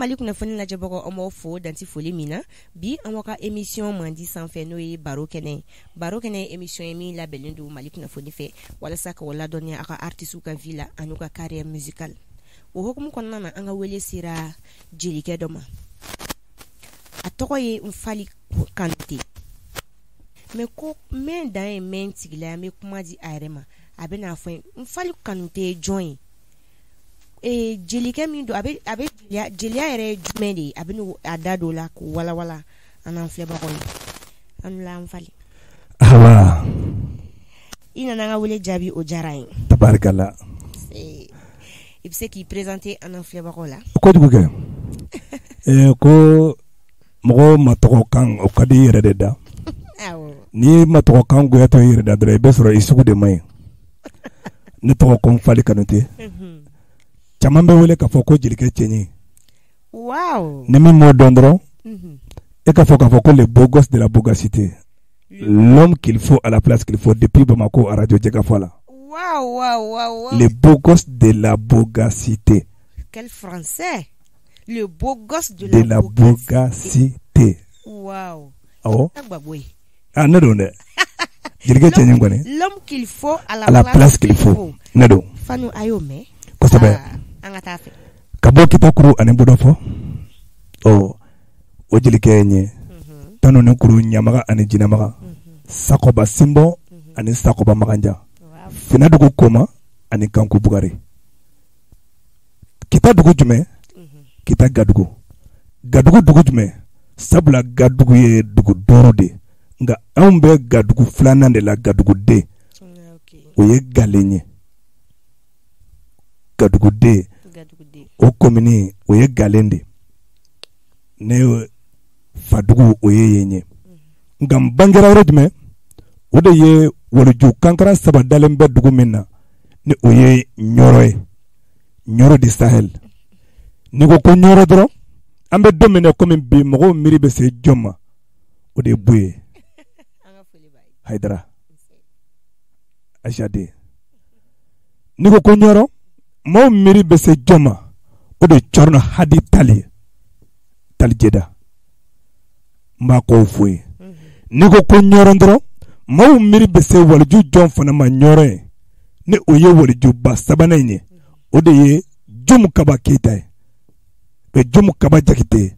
Mali kunnafoni lajɛbagaw, an b'aw fo danti foli min na. Bi, an ka émission mandi sanfɛ, n'o ye Baro Kɛnɛ. Baro Kɛnɛ ye émission ye min labɛnnen don Mali kunnafoni fɛ walasa k'aw ladɔnniya aw ka artistes ka vie la ani ka carrière musicale. O hukumu kɔnɔna na, an ka wele sera jelikɛ dɔ ma, a tɔgɔ ye Nfali Kanute. Mais ko mɛn dan ye mɛn tigila, an bɛ kuma di a yɛrɛ ma, a bɛ n'a fɔ Nfali Kanute ye jɔn ye, jelikɛ min don, a bɛ jeliya yɛrɛ ye jumɛn de ye. A bɛ a da don la k'o walawala an n'an filɛbagaw ye. An la, Nfali. Awa. I nana an ka wele jaabi, o diyara n ye. Tabarikala. I bɛ se k'i présenter an n'an filɛbagaw la? Kojugu kɛ. Ko mɔgɔ ma tɔgɔ kan, o ka di i yɛrɛ de da. N'i ye ma tɔgɔ kan goyatɔ i yɛrɛ da dɔrɔn, i bɛ sɔrɔ i sugu de ma ɲi. Ne tɔgɔ ko Nfali Kanute. Caman bɛ wele k'a fɔ ko jelikɛ cɛɲi. Ni min m'o dɔn dɔrɔn, e ka fɔ k'a fɔ ko le beau gosse de la bogacité, l'homme qu'il faut à la place qu'il faut, depuis Bamako, radio Jɛkafɔ la. Le beau gosse de la bogacité. Quel français! Le beau gosse de la, de la bogacité. Awɔ. Ah, ne don dɛ, jelikɛ cɛɲi kɔni. L'homme qu'il faut à la, à la place qu'il faut, ne don. Fanu, a y'o mɛn. Kosɛbɛ. An ka taa fɛ. Ka bɔ Kitakuru ani Budɔfɔ, ɔ o jelikɛ ye ɲɛ tanu ni kuru ɲamaga ani jinɛmaga, Sakɔba Sinbɔn ani Sakɔba Maganjan, Finadugu Koma ani Kanku Bugari. Kita dugu jumɛn? Kita Gadugu. Gadugu dugu jumɛn? Sabula Gadugu ye dugu 5 de, nka anw bɛ Gadugu filanan de la. Gaduguden, o ye Galen ye. Gaduguden, o komini, o ye Galen de. Ne fadugu, o ye yen ye. Nka n bangera yɔrɔ jumɛn? O de ye waliju kankara saba dalen bɛ dugu min na, ni o ye Ɲɔrɔ ye, Ɲɔrɔ di Sahel. N'i ko ko Ɲɔrɔ dɔrɔn, an bɛ don min na komi bi, mɔgɔw miiri bɛ se jɔn ma? O de ye Buye Hayidara Ayisa den. N'i ko ko Ɲɔrɔ, maaw miiri bɛ se jɔn ma? O de ye Cɔrɔnɔ Hadi Tali ye, Tali Jeda, n b'a k'o fo ye. N'i ko ko Ɲɔrɔ dɔrɔn, maaw miiri bɛ se waliju jɔn fana ma Ɲɔrɔ ye? Ni o ye walijuba sabanan in ye, o de ye Jumu Kaba Keyita ye, o ye Jumu Kaba Jakite ye.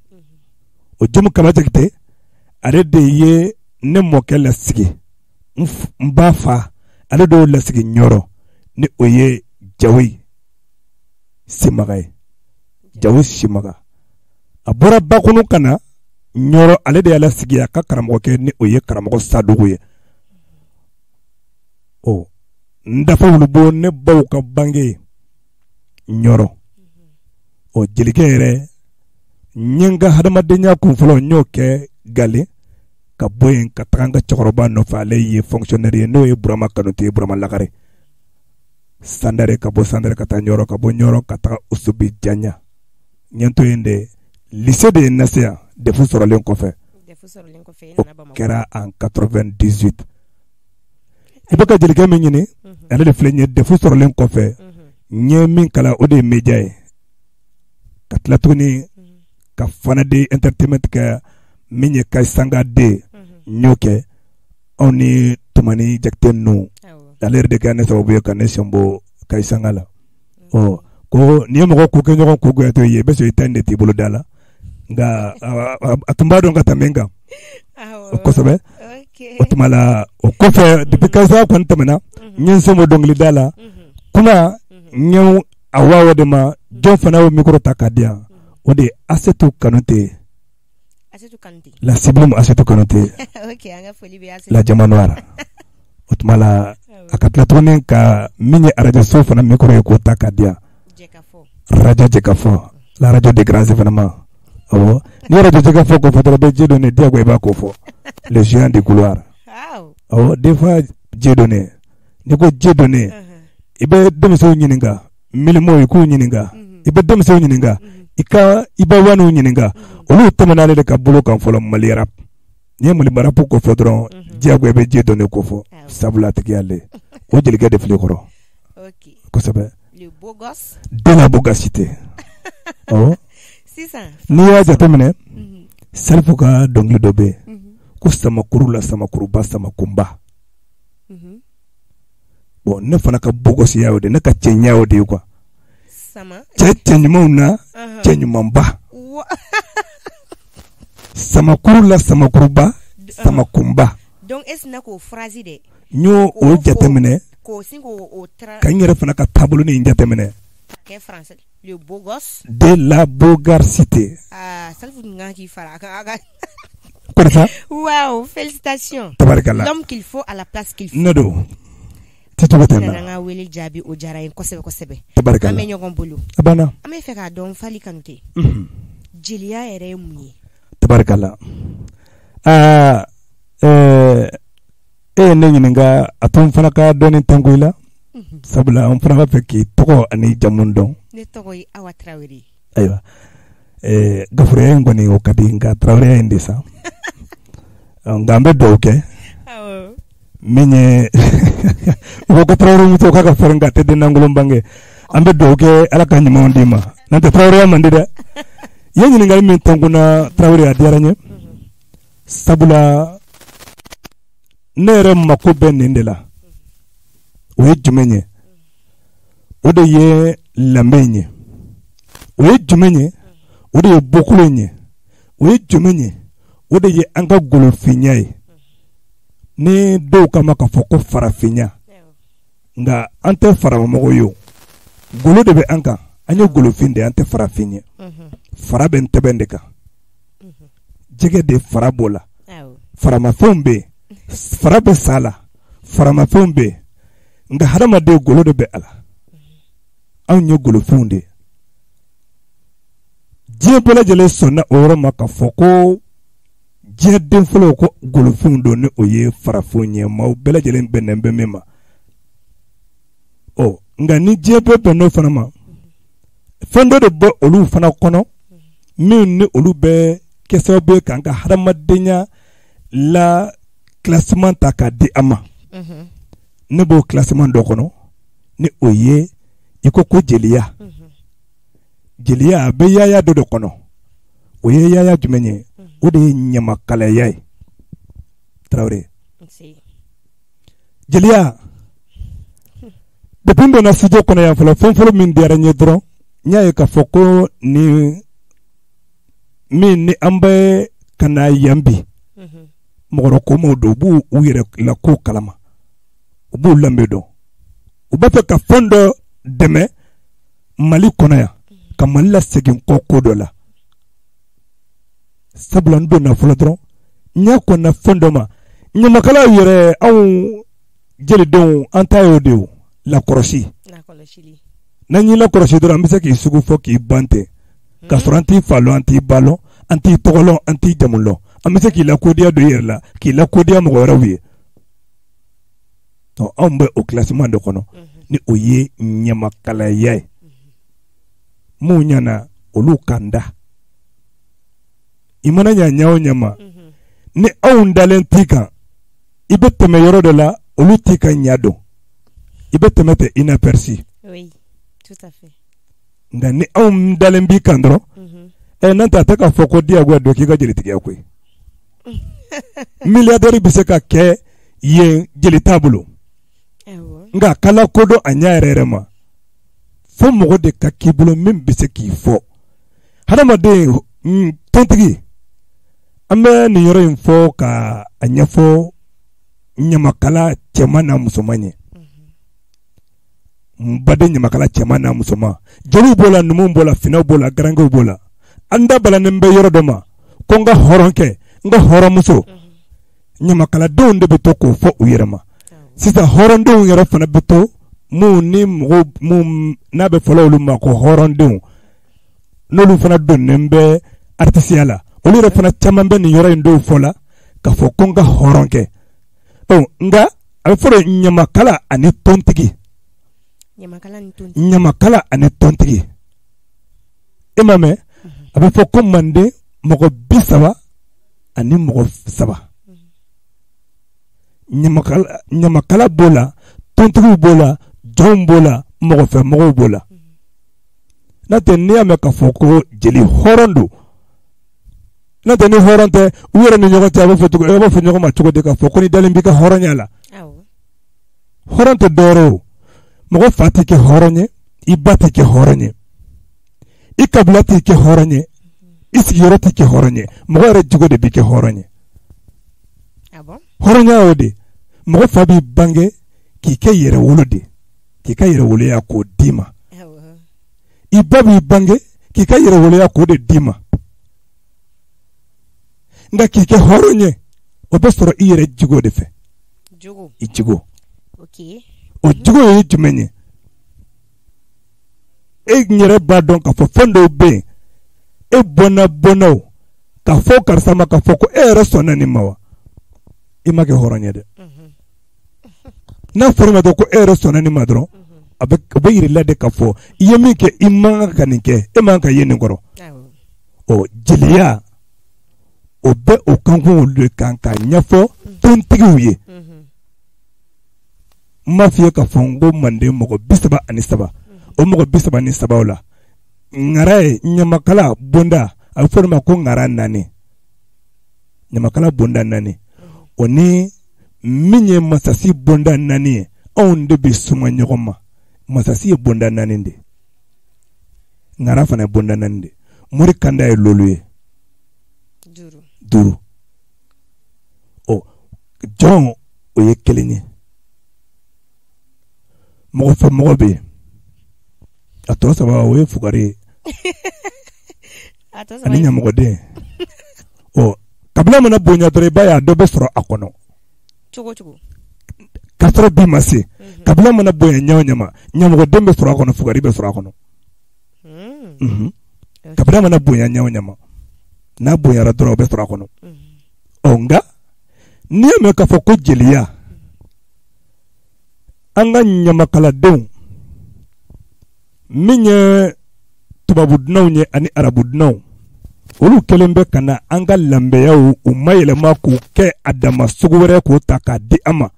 O Jumu Kaba Jakite, ale de ye ne mɔkɛ lasigi, n ba fa, ale de y'o lasigi Ɲɔrɔ, ni o ye Jawoyi Simaga ye. Jawoyi Simaga, a bɔra Bakunu ka na Ɲɔrɔ, ale de y'a lasigi a ka karamɔgɔkɛ, ni o ye karamɔgɔ Sadugu ye. Ɔ n dafa wulubo, ne baw ka bange Ɲɔrɔ. Ɔ jelikɛ yɛrɛ, n ye n ka hadamadenya kun fɔlɔ, n y'o kɛ Gale, ka bɔ yen ka taga n ka cɛkɔrɔba nɔfɛ. Ale ye fonctionnaire ye, n'o ye Burama Kanute ye, Burama Lagare, Sandare. Ka bɔ Sandare ka taa Ɲɔrɔ, ka bɔ Ɲɔrɔ ka taga Usubi Janya. N ye n to yen de, lycée de ye n lase yan, DEF sɔrɔlen kɔfɛ. O kɛra en 98. I bɛ ka jelikɛ min ɲini, ale de filɛ nin ye. DEF sɔrɔlen kɔfɛ, n ye min kalan, o de ye média ye, ka tila tuguni ka Fanade Entertainment kɛ, min ye Kayi Sanga den, n y'o kɛ anw ni Tumani Jakite ninnu. Ale yɛrɛ de kɛra ne sababu ye ka ne sen bɔ Kayi Sanga la. Ɔ ko n'i ye mɔgɔ ko kɛ ɲɔgɔn ko goyatɔ ye, i bɛ sɔrɔ i ta in de t'i bolo da la. Nka a tun b'a dɔn ka tɛmɛ n kan kosɛbɛ. O tuma la, o kɔfɛ, depuis Kayi Sanga kɔni tɛmɛna, n ye n sen bɔ dɔnkilida la. Kuma n ye a wa o de ma, jɔn fana y'o micro ta k'a di yan? O de ye Asetu Kanute, la sublime Asetu Kanute, la diamant noir. O tuma la, a ka tila tuguni ka min ye radio so fana micro ye k'o ta k'a di yan, radio Jɛkafɔ, la radio des grands événements. Awɔ, n'i ye radio Jɛkafɔ ko fɔ dɔrɔn, bɛ Dieudonné, diyagoya i b'a ko fɔ, le géant du couloir. Awɔ, des fois Dieudonné, n'i ko Dieudonné, i bɛ denmisɛnw ɲininka, Milimo, i k'u ɲininka, i bɛ denmisɛnw ɲininka, i ka Iba Waniw ɲininka, olu tɛmɛna ale de ka bolo kan fɔlɔ Mali rap. N'i ye Mali rap ko fɔ dɔrɔn, diyagoya i bɛ Dieudonné ko fɔ, sabula a tigi y'ale. O jelikɛ de filɛ kɔrɔ kosɛbɛ, de la bogacité. Awɔ. Sisan n'i y'a jateminɛ, Salifu ka dɔnkili dɔ bɛ yen ko samakuru la samakuruba samakunba. Bon, ne fana ka bogosiya y'o de, ne ka cɛɲa y'o de ye quoi. Sama Cɛ cɛ ɲumanw na, cɛ ɲumanba, samakuru la samakuruba samakunba. Donc e sinna k'o phrase de N y'o o jateminɛ k'o sin k'o o tra ka n yɛrɛ fana ka taabolo nin jateminɛ. Kɛ français, le beau gosse De la bogarcité. Ah, Salifu tun kan k'i fara a kan a kan. Kɔri sa? Waouh, félicitations. Tabarikala. L'homme qu'il faut à la place qu'il faut. Ne don ticogo tɛ n nana na. N ka wele jaabi, o diyara n ye kosɛbɛ kosɛbɛ. An Tabarikala. bɛ ɲɔgɔn bolo. A banna. An bɛ fɛ k'a dɔn, Fali Kanute, jeliya yɛrɛ ye mun ye? Tabarikala. Aa, e ye ne ɲininka, a to n fana ka dɔɔni tɛnku i la, sabula an fana b'a fɛ k'i tɔgɔ ani jamu dɔn. Ne tɔgɔ ye Awa Tarawele. Ayiwa, gafureya in kɔni, o ka di, nka taraweleya in de sa. Nka an bɛ dugawu kɛ min ye, u ko ko tarawele muso k'a ka farin nka a tɛ den lankolon bange. An bɛ dugawu kɛ, Ala ka ɲumanw d'i ma, n'o tɛ taraweleya man di dɛ. I ye ɲininkali min tɛnku na, tarawele, a diyara n ye, sabula ne yɛrɛ mako bɛ nin de la. O ye jumɛn ye? O de ye lambe in ye. O ye jumɛn ye? O de ye bɔkolo in ye. O ye jumɛn ye? O de ye an ka golofinya ye, ni dɔw kama k'a fɔ ko farafinya, nka an tɛ faramamɔgɔw ye. O golo de bɛ an kan, an ye golofin de ye, an tɛ farafin ye. Fara bɛ ntɛbɛn de kan, jɛgɛ de fara b'o la. Faramafɛnw bɛ yen, fara bɛ sa la, faramafɛnw bɛ yen, nka hadamaden golo de bɛ a la. Anw ye golofinw de ye. Diɲɛ bɛɛ lajɛlen sɔnna o yɔrɔ ma k'a fɔ ko diɲɛ den fɔlɔ ko golofinw don, ni o ye farafinw ye. Maaw bɛɛ lajɛlen bɛnnen bɛ min ma. Ɔ, nka ni diɲɛ bɛɛ bɛnn'o fana ma, fɛn dɔ de bɛ olu fana kɔnɔ min ni olu bɛ kɛ sababu ye k'an ka hadamadenya la classement ta k'a di an ma. Ne b'o classement dɔ kɔnɔ, ni o ye i ko ko jeliya. Jeliya a bɛ yaaya dɔ de kɔnɔ. O ye yaaya jumɛn ye? O de ye ɲamakalaya ye, Tarawele. Jeliya, depuis n donna studio kɔnɔ yan fɔlɔ, fɛn fɔlɔ min diyara n ye dɔrɔn, n y'a ye k'a fɔ ko ni min ni an bɛ ka na yan bi, mɔgɔkɔrɔbaw don, u b'u u yɛrɛ la ko kalama, u b'u lambe dɔn, u b'a fɛ ka fɛn dɔ dɛmɛ Mali kɔnɔ yan, ka Mali lasegin kɔ ko dɔ la. Sabula n donna fɔlɔ dɔrɔn, n y'a kɔnna fɛn dɔ ma. Ɲamakalaw yɛrɛ, anw jelidenw, an ta y'o de ye, o lakɔlɔsi. N'an y'i lakɔlɔsi dɔrɔn, an bɛ se k'i sugu fɔ k'i ban ten, k'a sɔrɔ an t'i fa lɔn, an t'i ba lɔn, an t'i tɔgɔ lɔn, an t'i jamu lɔn. An bɛ se k'i lakodiya don i yɛrɛ la, k'i lakodiya mɔgɔ wɛrɛw ye. Ɔ, anw bɛ o classement de kɔnɔ, ni o ye ɲamakalaya ye. Mun ɲɛna olu kan da, i mana ɲa ɲa o ɲa ma, ni anw dalen t'i kan, i bɛ tɛmɛ yɔrɔ dɔ la, olu t'i ka ɲa dɔn, i bɛ tɛmɛ tɛ inaperçu. Oui, tout à fait. Nka ni anw dalen b'i kan dɔrɔn, ɛ, n'an tɛ a tɛ k'a fɔ ko diyagoya don k'i ka jelitigiya koyi. Milliardaire bɛ se ka kɛ yen, jeli t'a bolo, nka kala kodɔn a ɲɛ yɛrɛ yɛrɛ ma, fo mɔgɔ de ka k'i bolo min bɛ se k'i fɔ. Hadamaden tontigi, an bɛ nin yɔrɔ in fɔ ka a ɲɛfɔ ɲamakala cɛman n'a musoman ye. N baden ɲamakala cɛman n'a musoman, jeliw b'o la, numuw b'o la, finɛw b'o la, garankɛw b'o la, an da balannen bɛ yɔrɔ dɔ ma ko n ka hɔrɔnkɛ, n ka hɔrɔnmuso. Ɲamakaladenw de bɛ to k'o fɔ u yɛrɛ ma. Sisan hɔrɔndenw yɛrɛ fana bɛ to mun ni mɔgɔw mun n'a bɛ fɔlɔ olu ma ko hɔrɔndenw, n'olu fana donnen bɛ artisiya la, olu yɛrɛ fana caman bɛ nin yɔrɔ in dɔw fɔ la k'a fɔ ko n ka hɔrɔnkɛ. Ɔ, nka a bɛ fɔ de ɲamakala ani tontigi. Ɲamakala ani tontigi, e m'a mɛn, a bɛ fɔ ko manden mɔgɔ 33. Ɲamakala b'o la, tontigiw b'o la, jɔnw b'o la, mɔgɔfɛmɔgɔw b'o la. N'o tɛ n'i y'a mɛn k'a fɔ ko jeli hɔrɔn don, n'o tɛ ni hɔrɔn tɛ, u yɛrɛ ni ɲɔgɔn cɛ, a b'a fɔ cogo, a b'a fɔ ɲɔgɔn ma cogo di k'a fɔ ko ni dalen b'i ka hɔrɔnya la? Hɔrɔn tɛ dɔwɛrɛ o. Mɔgɔ fa t'i kɛ hɔrɔn ye, i ba t'i kɛ hɔrɔn ye, i kabila t'i kɛ hɔrɔn ye, i sigiyɔrɔ t'i kɛ hɔrɔn ye, mɔgɔ yɛrɛ jogo de b'i kɛ hɔrɔn ye. Hɔrɔnya y'o de. Mɔgɔ fa b'i bange k'i kɛ yɛrɛwolo de, k'i ka yɛrɛwoloya k'o d'i ma. I ba b'i bange k'i ka yɛrɛwoloya k'o de d'i ma. Nka k'i kɛ hɔrɔn ye, o bɛ sɔrɔ i yɛrɛ jogo de fɛ. I jogo. O jogo ye jumɛn ye? E yɛrɛ b'a dɔn k'a fɔ fɛn dɔw bɛ yen, e bɔnna bɔnnaw k'a fɔ karisa ma k'a fɔ ko e yɛrɛ sɔnna nin ma wa? I ma kɛ hɔrɔn ye dɛ. N'a fɔra i ma dɔrɔn ko e yɛrɛ sɔnna nin ma dɔrɔn, a bɛ yir'i la de k'a fɔ i ye min kɛ, i man kan ka nin kɛ, e man kan ka ye nin kɔrɔ. Ɔ jeliya o bɛ o kankun de kan k'a ɲɛfɔ tontigiw ye. N m'a f'i ye k'a fɔ n ko manden mɔgɔ 33, o mɔgɔ 33 la, ŋara ye ɲamakala bonda, a bɛ fɔ o de ma ko ŋara 4, ɲamakala bonda 4, o ni min ye masasi bonda 4 ye, anw de bɛ suma ɲɔgɔn ma. Masasi ye bonda 4 de, ŋara fana ye bonda 4 de, mori kanda ye lolu ye 5. Ɔ jɔn o ye kelen ye. Mɔgɔ fɛ mɔgɔ bɛ yen, a tɔ 3 o ye fugari ye ani ɲamɔgɔden. Ɔ kabila mana bonya dɔrɔn, i b'a ye a dɔ bɛ sɔrɔ a kɔnɔ. K'a sɔrɔ bi ma se, kabila mana bonya ɲɛ o ɲɛ ma, ɲamɔgɔden bɛ sɔrɔ a kɔnɔ, fugari bɛ sɔrɔ a kɔnɔ. Kabila mana bonya ɲɛ o ɲɛ ma, n'a bonyara dɔrɔn, o bɛ sɔrɔ a kɔnɔ. Ɔ nka n'i y'a mɛn k'a fɔ ko jeliya, an ka ɲamakaladenw min ye tubabu dunanw ye ani arabu dunanw, olu kɛlen bɛ ka na an ka lanbeyaw u mayɛlɛma k'u kɛ a dama sugu wɛrɛ k'o ta k'a di an ma.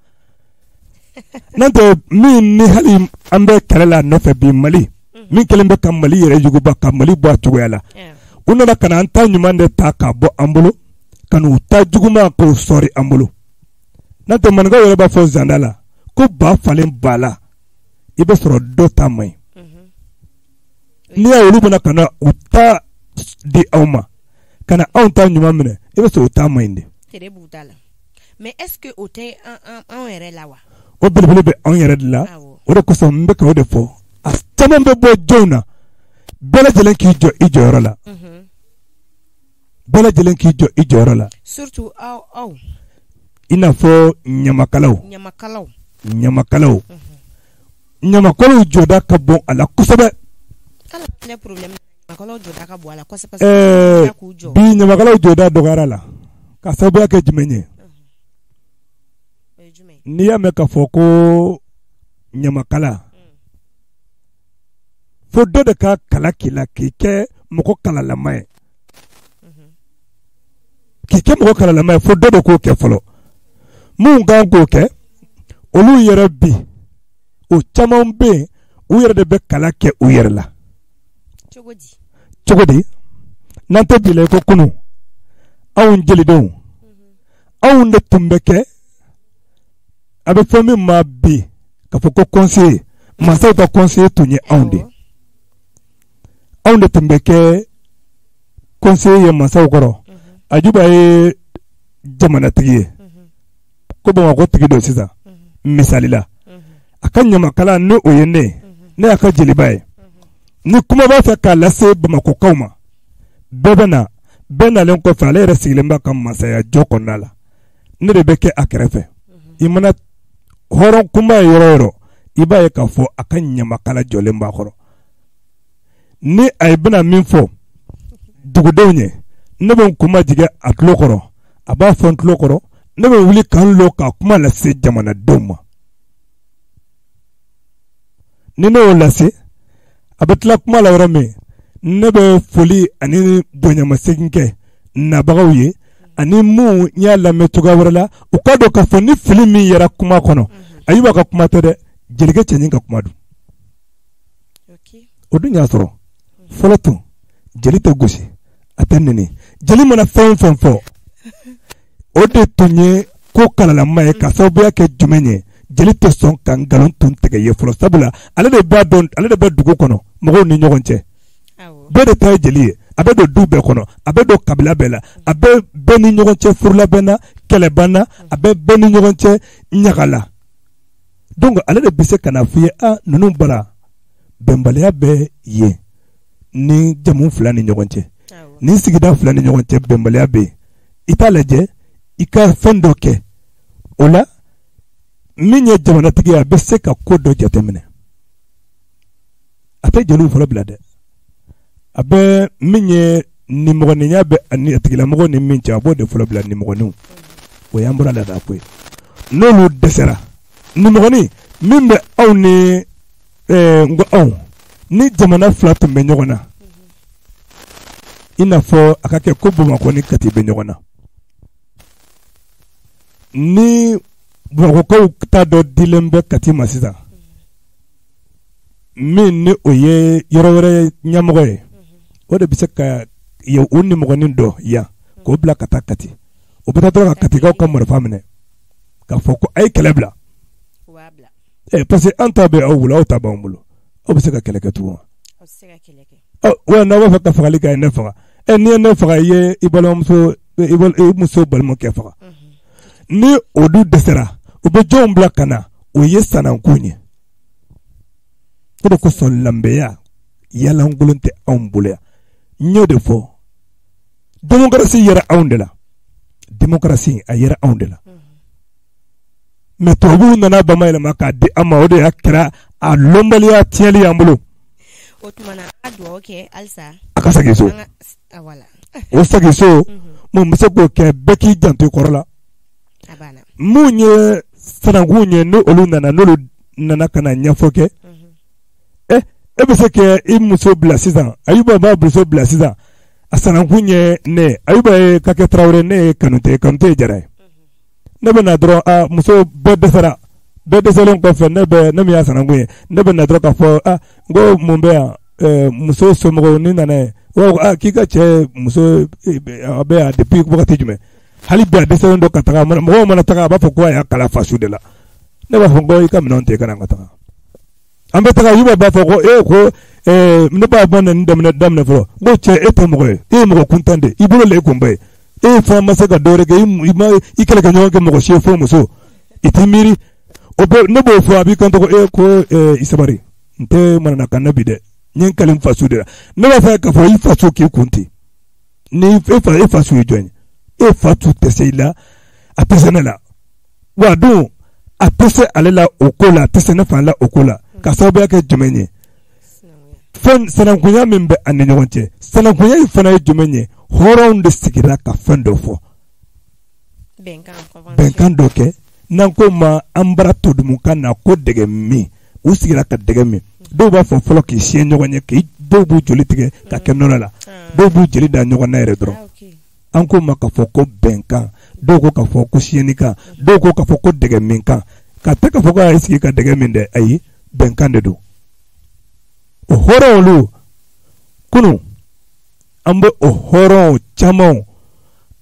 N'o tɛ min ni hali an bɛ kɛlɛ la a nɔfɛ bi Mali, min kɛlen bɛ ka Mali yɛrɛ yuguba ka Mali bɔ a cogoya la, u nana ka na an ta ɲuman de ta k'a bɔ an bolo, ka n'u ta juguman k'o sɔɔri an bolo. N'o tɛ maninkaw yɛrɛ b'a fɔ zanda la ko ba falen ba la, i bɛ sɔrɔ dɔ ta man ɲi. N'i y'a ye olu bɛna ka na u ta di aw ma, ka na anw ta ɲuman minɛ, i bɛ sɔrɔ u ta man ɲi de. Mais est-ce que o tɛ anw yɛrɛ la wa? O belebele bɛ anw yɛrɛ de la. O de kosɔn n bɛ ka o de fɔ, a caman bɛ bɔ jɔnw na. Bɛɛ lajɛlen k'i jɔ i jɔyɔrɔ la. Bɛɛ lajɛlen k'i jɔ i jɔyɔrɔ la. Surtout aw. I n'a fɔ ɲamakalaw. Ɲamakalaw. Ɲamakalaw jɔda ka bon a la kosɛbɛ. Bi ɲamakalaw jɔda dɔgɔyara la ka sababuya kɛ jumɛn ye? N'i y'a mɛn k'a fɔ ko ɲamakala, fo dɔ de ka kala k'i la k'i kɛ mɔgɔ kalalama ye. K'i kɛ mɔgɔ kalalama ye, fo dɔ de k'o kɛ fɔlɔ. Minnu kan k'o kɛ, olu yɛrɛ bi, o caman bɛ yen, u yɛrɛ de bɛ kala kɛ u yɛrɛ la. Cogo di? N'an tɛ bi la i ko kunun, anw jelidenw, anw de tun bɛ kɛ, a bɛ fɔ min ma bi k'a fɔ ko conseiller, mansaw ka conseiller tun ye anw de. Anw de tun bɛ kɛ conseiller ye mansaw kɔrɔ. Ajuba ye jamanatigi ye, ko Bamakɔ tigi don sisan, misali la. A ka ɲamakala ni o ye ne ye, ne y'a ka jeliba ye. Ni kuma b'a fɛ k'a lase Bamakɔkaw ma, bɛɛ bɛ na, bɛɛ nalen kɔfɛ, ale yɛrɛ sigilen b'a ka masaya jɔ kɔnɔna la, ne de bɛ kɛ a kɛrɛfɛ. I mana hɔrɔn kunba ye yɔrɔ o yɔrɔ, i b'a ye k'a fɔ a ka ɲamakala jɔlen b'a kɔrɔ. Ni a bɛna min fɔ dugudenw ye, ne bɛ n kun majigin a tulo kɔrɔ, a b'a fɔ n tulo kɔrɔ, ne bɛ wuli k'an lɔ ka kuma lase jamanadenw ma. Ni ne y'o lase, a bɛ tila kuma la yɔrɔ min, ne bɛ foli ani bonyamasegin kɛ nabagaw ye, ani mun y'a lamɛn cogoya wɛrɛ la, u k'a dɔn k'a fɔ ni fili min yɛrɛ kuma kɔnɔ, Ayuba ka kuma tɛ dɛ, jelikɛ cɛɲi ka kuma don. O dun y'a sɔrɔ Fɔlɔ tun jeli tɛ gosi, a tɛ nɛni. Jeli mana fɛn o fɛn fɔ, o de tun ye ko kalalama ye. Ka sababuya kɛ jumɛn ye? Jeli tɛ sɔn ka nkalon tun tigɛ ye fɔlɔ, sabula ale de b'a dɔn, ale de bɛ dugu kɔnɔ mɔgɔw ni ɲɔgɔn cɛ. Bɛɛ de ta ye jeli ye. A bɛ don du bɛɛ kɔnɔ, a bɛ don kabila bɛɛ la, a bɛ bɛɛ ni ɲɔgɔn cɛ furulabɛn na, kɛlɛban na, a bɛ bɛɛ ni ɲɔgɔn cɛ ɲaga la. Donc ale de bɛ se ka na f'i ye, a ninnu bara bɛnbaliya bɛ yen ni jamu fila ni ɲɔgɔn cɛ, ni sigida fila ni ɲɔgɔn cɛ bɛnbaliya bɛ yen, i t'a lajɛ i ka fɛn dɔ kɛ o la. Min ye jamanatigi ye, a bɛ se ka ko dɔ jateminɛ. A tɛ jeliw fɔlɔ bila dɛ, a bɛ min ye nimɔgɔninya bɛ ani a tigilamɔgɔ ni min cɛ, a b'o de fɔlɔ bila, nimɔgɔninw. O y'an bɔra laada ko ye. N'olu dɛsɛra, nimɔgɔnin min bɛ aw ni n ko anw ni jamana fila tun bɛ ɲɔgɔn na, i n'a fɔ a ka kɛ ko Bamakɔ ni Kati bɛ ɲɔgɔn na, ni Bamakɔkaw ta dɔ dilen bɛ Kati ma sisan, min ni o ye yɔrɔ wɛrɛ ɲɛmɔgɔ ye, o de bɛ se ka u nimɔgɔnin dɔ yan k'o bila ka taa Kati. O bɛ taa dɔrɔn ka Katikaw ka marifa minɛ k'a fɔ ko a ye kɛlɛ bila, parce que an ta bɛ aw bolo, aw ta b'anw bolo, aw bɛ se ka kɛlɛ kɛ tugun wa? N'aw b'a fɛ ka fagali kɛ, a ye ne faga. N'i ye ne faga, i ye i balimamuso, i muso balimakɛ faga. Ni olu dɛsɛra, u bɛ jɔnw bila ka na? O ye sanankun ye. O de kosɔn lanbeya yalankolon tɛ anw bolo yan. N y'o de fɔ, démocratie yɛrɛ anw de la, démocratie a yɛrɛ anw de la, mais tubabuw nana bamayɛlɛma k'a di an ma, o de y'a kɛra a lɔnbaliya tiɲɛli y'an bolo. O tuma na, an ka dugawu kɛ halisa. A ka segin so, o segin so, mun bɛ se k'o kɛ? Bɛɛ k'i janto i kɔrɔ la. Mun ye sanankun ye, ni olu nana, n'olu nana ka na ɲɛfɔ kɛ, e bɛ se ka i muso bila sisan. Ayuba b'a muso bila sisan, a sanankun ye ne Ayuba ye Kakɛ Tarawele, ne ye Kanute, Kanute ye Jara ye. Ne bɛ na dɔrɔn, a muso bɛɛ dɛsɛra, bɛɛ dɛsɛlen kɔfɛ, ne bɛ ne min y'a sanankun ye, ne bɛ na dɔrɔn k'a fɔ, a n ko mun bɛ yan, muso somɔgɔw ni nana ye, a k'i ka cɛ muso a bɛ yan depuis wagati jumɛn, hali bi a dɛsɛlen don ka taga. Mɔgɔw mana taga, a b'a fɔ ko a y'a kala faso de la. Ne b'a fɔ ko i ka minɛnw ta, i ka na an ka taga. An bɛ taga, Ayuba b'a fɔ ko e ko ne b'a ba nin daminɛ fɔlɔ. N ko cɛ, e tɛ mɔgɔ ye, e ye mɔgɔ kuntan de, i bolo la e kunba ye, e fana ma se ka dɔwɛrɛ kɛ, i ma i kɛlɛkɛ ɲɔgɔn kɛ mɔgɔ si ye fo muso, i t'i miiri o bɛɛ. Ne b'o fɔ, a b'i kanto ko e ko i sabari, n tɛ mananakan na bi dɛ, n ye n kali n faso de la. Ne b'a fɛ k'a fɔ i faso k'i kun ten, ni e fa, e faso ye jɔn ye? E fa tu tɛ se i la, a tɛ se ne la, wa dun a tɛ se ale la o ko la, a tɛ se ne fana la o ko la. Ka sababuya kɛ jumɛn ye? Fɛn sanankunya min bɛ an ni ɲɔgɔn cɛ, sanankunya in fana ye jumɛn ye? Hɔrɔnw de sigira ka fɛn dɔ fɔ, bɛnkan dɔ kɛ, n'an ko ma an bara todumukan na ko dɛgɛ min, u sigira ka dɛgɛ min. Dɔw b'a fɔ fɔlɔ k'i siɲɛ ɲɔgɔn ye, k'i dɔw b'u joli tigɛ ka kɛ nɔnɔ la, dɔw b'u jeli da ɲɔgɔn na yɛrɛ dɔrɔn. An ko ma k'a fɔ ko bɛnkan, dɔw ko k'a fɔ ko siɲɛnikan, dɔw ko k'a fɔ ko dɛgɛ minkan, ka tɛ k'a fɔ ko a y'i sigi ka dɛgɛ min dɛ, ayi, bɛnkan de don. O hɔrɔn olu kunun, an bɛ o hɔrɔnw caman,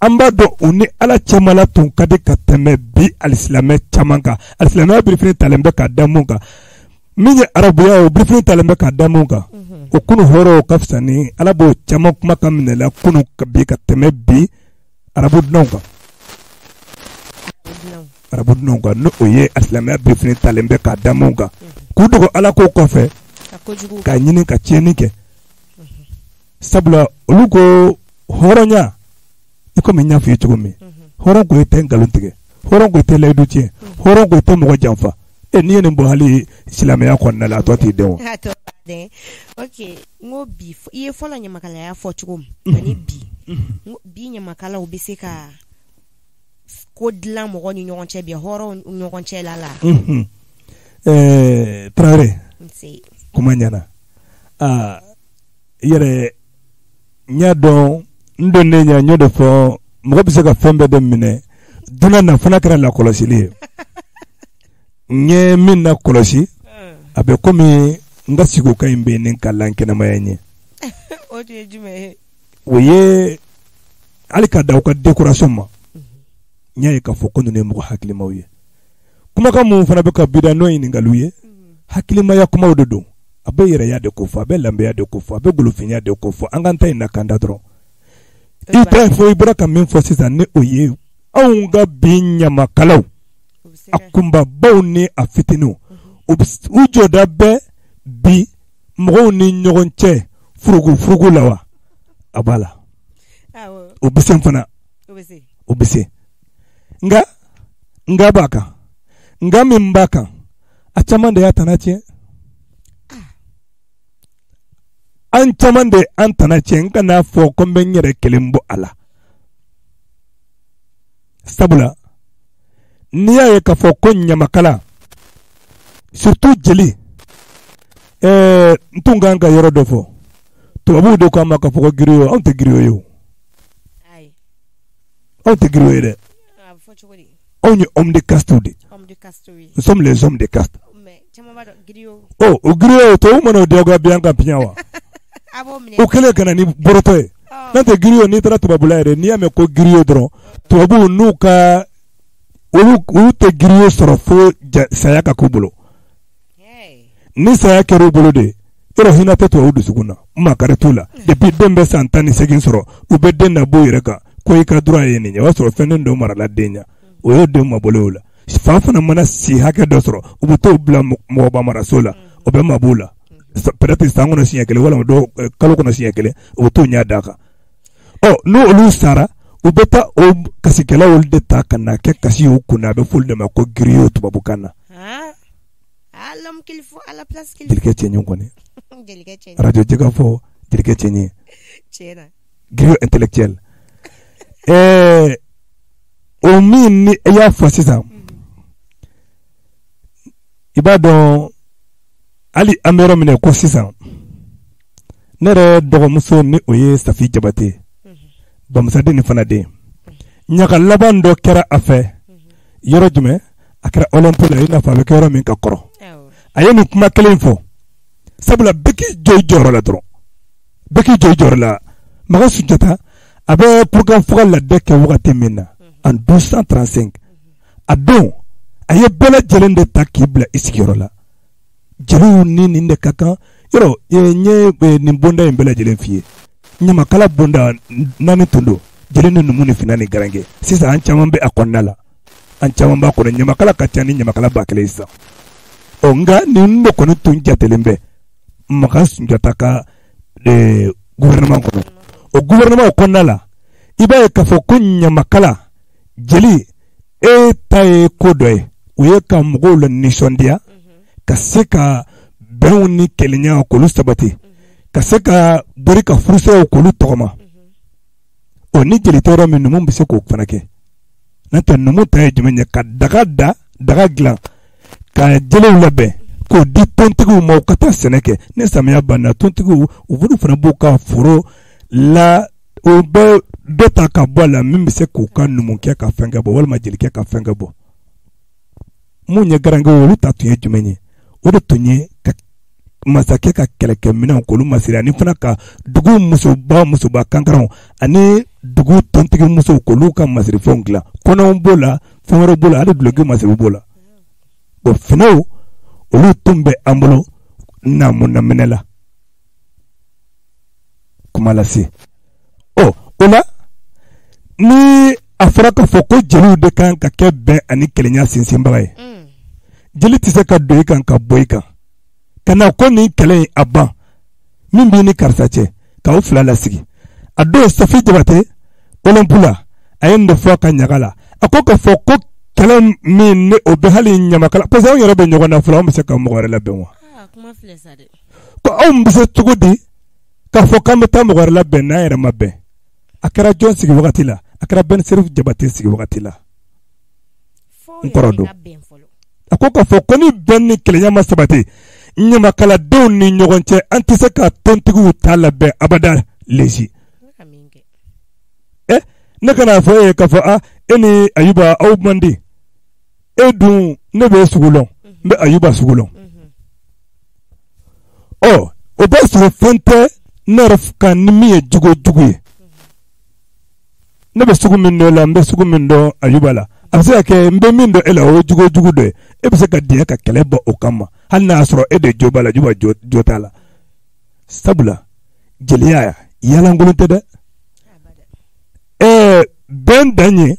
an b'a dɔn u ni Ala cɛmala tun ka di ka tɛmɛ bi alisilamɛ caman kan. Alisilamɛya birifini talen bɛ ka da mun kan, min ye arabuya, o birifini talen bɛ ka da mun kan, o kunun hɔrɔnw ka fisa ni Ala b'o caman kuma ka minɛ la kunun bi ka tɛmɛ bi arabu dunanw kan, arabu dunanw kan, n'o o ye alisilamɛya birifini talen bɛ ka da mun kan, k'u dogo Ala ko kɔfɛ k'a ɲini ka tiɲɛni kɛ. Sabula olu ko hɔrɔnya, i komi n y'a f'i ye cogo min, hɔrɔn ko i tɛ nkalon tigɛ, hɔrɔn ko i tɛ layidu tiɲɛ, hɔrɔn ko i tɛ mɔgɔ janfa. N'i ye nin bɔ hali silamɛya kɔnɔna la, a tɔ t'i dɛn o. Ok, n ko bi i ye fɔlɔ ɲamakalaya fɔ cogo min ani bi, bi ɲamakalaw bɛ se ka ko dilan mɔgɔ ni ɲɔgɔn cɛ bi, hɔrɔnw ɲɔgɔn cɛ la la. Tarawele, kuma ɲɛna. Aa, i yɛrɛ n y'a dɔn, n donnen ɲɛ, n y'o de fɔ, mɔgɔ bɛ se ka fɛn bɛɛ de minɛ dunan na, fana kɛra lakɔlɔsili ye. N ye min na kɔlɔsi, a bɛ komi n ka sigi ka in bɛ nin ka lankɛnɛmaya ɲɛ. O tun ye jumɛn ye? O ye hali ka da u ka décoration ma, n y'a ye k'a fɔ ko ninnu ye mɔgɔ hakilimaw ye. Kumakan minnu fana bɛ ka bida n'o ye ɲininkaliw ye, hakilimaya kumaw de don. A bɛ yɛrɛya de ko fɔ, a bɛ lanbeya de ko fɔ, a bɛ golofinya de ko fɔ. An k'an ta in lakanda dɔrɔn. I t'a fɔ i bɔra ka min fɔ sisan, ni o ye anw ka bi ɲamakalaw, a kunbabaw ni a fitininw, u jɔda bɛ bi mɔgɔw ni ɲɔgɔn cɛ furugu furugu la wa? A b'a la, o bɛ se fana, o bɛ se. Nka nka b'a kan, nka min b'a kan, a caman de y'a tana tiɲɛ. An caman de an tana tiɲɛ. N kan'a fɔ ko n bɛ n yɛrɛ kelen bɔ a la, sabula n'i y'a ye k'a fɔ ko ɲamakala, surtout jeli, n tun kan ka yɔrɔ dɔ fɔ. Tubabuw de ko an ma k'a fɔ ko griot. Anw tɛ griot ye o, anw tɛ griot ye dɛ. Anw ye homme de caste de, nous sommes les hommes de caste. Ɔ, o griot, tubabu mana o diyagoya bi an kan piɲɛ wa, o kɛlen ka na ni borotɔ ye. N'o tɛ griot, n'i taara tubabula yɛrɛ, n'i y'a mɛn ko griot dɔrɔn, tubabuw n'u ka olu tɛ griot sɔrɔ fo saya ka k'u bolo. Ni saya kɛra u bolo de, yɔrɔ hinɛ tɛ tubabu dusukun na, makari t'u la. Depuis den bɛ san 18 sɔrɔ, u bɛ den nabɔ u yɛrɛ kan ko i ka droit ye nin ye. O y'a sɔrɔ fɛn dɔ marala den ɲɛ, o y'o den mabɔlen o la. Fa fana mana si hakɛ dɔ sɔrɔ, u bɛ t'o bila mɔgɔba maraso la, o bɛ mab'u la peut-être san kɔnɔ siɲɛ kelen, walima dɔw kalo kɔnɔ siɲɛ kelen, u bɛ t'o ɲɛ d'a kan. Ɔ, n'olu sara, u bɛ taa o kasikɛlaw olu de ta ka na kɛ kasi y'u kunna. A bɛ f'olu de ma ko griot tubabukan na. Jelikɛ cɛɲi kɔni, radio jɛgɛ fɔ jelikɛ cɛɲi, griot intellectuel. O min ni i y'a fɔ sisan, i b'a dɔn hali an bɛ yɔrɔ min na ko sisan, ne yɛrɛ dɔgɔmuso, ni o ye Safi Jabate, bamusaden ni fana den, ɲaga laban dɔ kɛra a fɛ yɔrɔ jumɛn? A kɛra Olympe la, i n'a fɔ a bɛ kɛ yɔrɔ min ka kɔrɔ. A ye nin kuma kelen fɔ, sabula bɛɛ k'i jɔ i jɔyɔrɔ la dɔrɔn, bɛɛ k'i jɔ i jɔyɔrɔ la. Makan Sunjata a bɛ Kurukan Fuga ladɛ kɛ wagati min na, en 1235, a don a ye bɛɛ lajɛlen de ta k'i bila i sigiyɔrɔ la. Jeliw ni nin de ka kan yɔrɔ. N ye nin bonda in bɛɛ lajɛlen f'i ye. Ɲamakala bonda 4 tun don: jeli ni numu ni finɛ ni garankɛ. Sisan an caman bɛ a kɔnɔna la, an caman b'a kɔnɔ. Ɲamakala ka ca ni ɲamakala 1000 sisan. Ɔ, nka nin de kɔni tun jatelen bɛ Makan Sunjata ka gouvernement kɔnɔ. O gouvernement kɔnɔna la, i b'a ye k'a fɔ ko ɲamakala jeli, e ta ye ko dɔ ye, o ye ka mɔgɔw la nisɔndiya, ka se ka bɛnw ni kelenya k'olu sabati, ka se ka bori ka furusiraw k'olu tɔgɔma. O ni jeli tɛ yɔrɔ min, numu bɛ se k'o fana kɛ. N'o tɛ, numu ta ye jumɛn ye? Ka daga da, daga dilan, ka jelew labɛn k'o di tontigiw ma, u ka taa sɛnɛ kɛ. Ni samiya banna, tontigiw u bolo fana b'u ka foro la, u bɛ dɔ ta ka bɔ a la min bɛ se k'u ka numukɛ ka fɛn kɛ bɔ, walima jelikɛ ka fɛn kɛ bɔ. Mun ye garankɛw, olu ta tun ye jumɛn ye? O de tun ye ka masakɛ ka kɛlɛkɛminɛnw k'olu masiri, ani fana ka dugu musoba kankaranw ani dugu tontigi musow k'olu ka masirifɛnw dilan. Kɔnɔw b'o la, fɛn wɛrɛw b'o la, hali duloki masiriw b'o la. O finɛw, olu tun bɛ an bolo naamu naminɛ la kuma lase. Ɔ, o la, ni a fɔra k'a fɔ ko jeliw de kan ka kɛ bɛn ani kelenya sinsinbaga ye, jeli tɛ se ka don i kan ka bɔ i kan ka na ko nin kɛlɛ in a ban, min b'i ni karisa cɛ, k'aw fila lasigi. A don Safi Jabate Olympe la, a ye nin de fɔ a ka ɲaga la. A ko k'a fɔ ko kɛlɛ min ni o bɛ hali ɲamakala, parce que anw yɛrɛ bɛ ɲɔgɔn na fɔlɔ, anw bɛ se ka mɔgɔ wɛrɛ labɛn wa? Ko anw bɛ se cogo di k'a fɔ k'an bɛ taa mɔgɔ wɛrɛ labɛn n'an yɛrɛ ma bɛn? A kɛra jɔn sigi wagati la? A kɛra Ben Serif Jabate sigi wagati la, n kɔrɔ don. A ko k'a fɔ ko ni bɛn ni kelenya ma sabati ɲamakaladenw ni ɲɔgɔn cɛ, an tɛ se ka tontigiw ta labɛn abada lesi. Ɛ, ne kana fɔ e ye k'a fɔ a e ni Ayuba aw man di, e dun ne bɛ sugu lɔn, n bɛ Ayuba sugu lɔn. Ɔ, o b'a sɔrɔ fɛn tɛ. Ne yɛrɛ kan ni min ye jogo jugu ye, ne bɛ sugu min dɔn la, n bɛ sugu min dɔn Ayuba la, a bɛ se ka kɛ n bɛ min dɔn e la, o ye jogo jugu dɔ ye. E bɛ se ka diɲɛ ka kɛlɛ bɔ o kama, hali n'a y'a sɔrɔ e de jo b'a la, Ayuba jo t'a la. Sabula jeliya yalankolon tɛ dɛ. Bɛn dan ye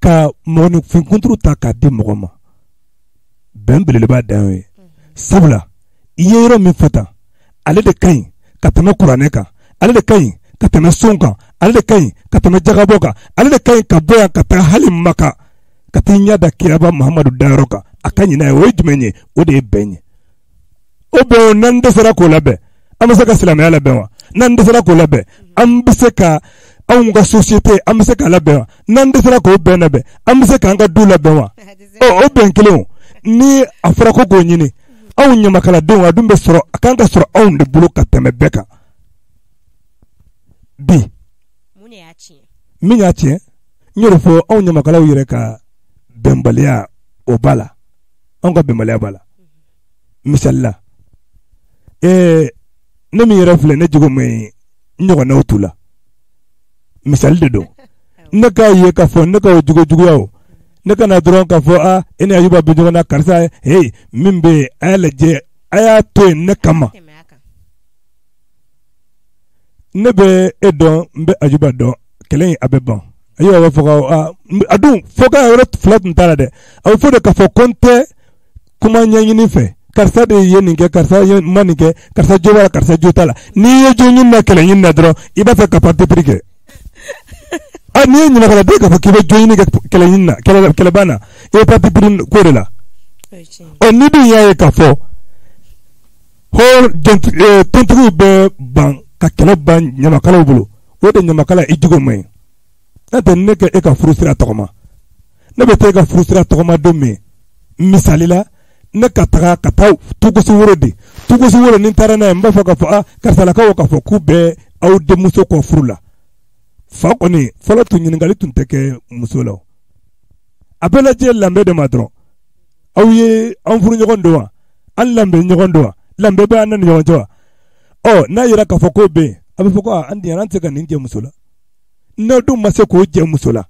ka mɔgɔninfin kunturu ta k'a di mɔgɔ ma, bɛn belebeleba dan ye. Sabula i ye yɔrɔ min fɔ tan, ale de ka ɲi ka tɛmɛ kuranɛ kan, ale de ka ɲi ka tɛmɛ sun kan, ale de ka ɲi ka tɛmɛ jagabɔ kan, ale de ka ɲi ka bɔ yan ka taa hali Maka ka t'i ɲɛ da kiraba Mahamadu dayɔrɔ kan, a ka ɲi n'a ye. O ye jumɛn ye? O de ye bɛn ye. O bɛn, n'an dɛsɛra k'o labɛn, an bɛ se ka silamɛya labɛn wa? N'an dɛsɛra k'o labɛn, an bɛ se ka anw ka société, an bɛ se k'a labɛn wa? N'an dɛsɛra k'o bɛn labɛn, an bɛ se k'an ka du labɛn wa? Ɔ, o bɛn kelen, ni a fɔra ko k'o ɲini anw ɲamakaladenw, a dun bɛ sɔrɔ, a kan ka sɔrɔ anw de bolo ka tɛmɛ bɛɛ kan bi. Min y'a tiɲɛ, n y'o de fɔ, anw ɲamakalaw yɛrɛ ka bɛnbaliya, o b'a la, anw ka bɛnbaliya b'a la. Misali la, ne min yɛrɛ filɛ, ne jogo man ɲi, n ɲɔgɔnnaw t'u la. Misali de don. Ne k'a ye k'a fɔ ne ka o jogo juguya, o ne ka na dɔrɔn k'a fɔ a e ni Ayuba bɛ ɲɔgɔn na, karisa, hey, min bɛ yen, a y'a lajɛ, a y'a to yen ne kama. Ne bɛ e dɔn, n bɛ Ayuba dɔn, kɛlɛ in a bɛ ban. Ayuba b'a fɔ ko a dun fɔ k'a yɔrɔ fila tun t'a la dɛ, a bɛ fɔ de k'a fɔ ko n tɛ kuma ɲɛɲini fɛ, karisa de ye nin kɛ, karisa ma nin kɛ, karisa jo b'a la, karisa jo t'a la. N'i ye jo ɲini na, kɛlɛ ɲini na dɔrɔn, i b'a fɛ ka parti pris kɛ. A n'i ye ɲamakaladen k'a fɔ k'i bɛ jo ɲini kɛ kɛlɛ ɲini na, kɛlɛban na, i bɛ parti pris ko de la. Ɔ, n'i dun y'a ye k'a fɔ tontigiw bɛ ban ka kɛlɛ ban ɲamakalaw bolo, o de ɲamakala i jogo man ɲi. N'o tɛ, ne kɛ e ka furu sira tɔgɔma, ne bɛ taa e ka furu sira tɔgɔma don min, misali la, ne ka taga ka taa tugosi woro di, tugosi woro ni n taara n'a ye, n b'a fɔ k'a fɔ a karisalakaw k'a fɔ k'u bɛ aw denmuso kɔ furu la. Fa kɔni fɔlɔ tun ɲininkali tun tɛ kɛ muso la, a bɛ lajɛ lanbe de ma dɔrɔn. Aw ye an furu ɲɔgɔn don wa? An lanbe ɲɔgɔn don wa? Lanbe bɛ an ni ɲɔgɔn cɛ wa? Ɔ, n'a yɛrɛ k'a fɔ k'o bɛ yen, a bɛ fɔ ko an den, an tɛ se ka nin jɛ muso la. N'aw dun ma se k'o jɛ muso la,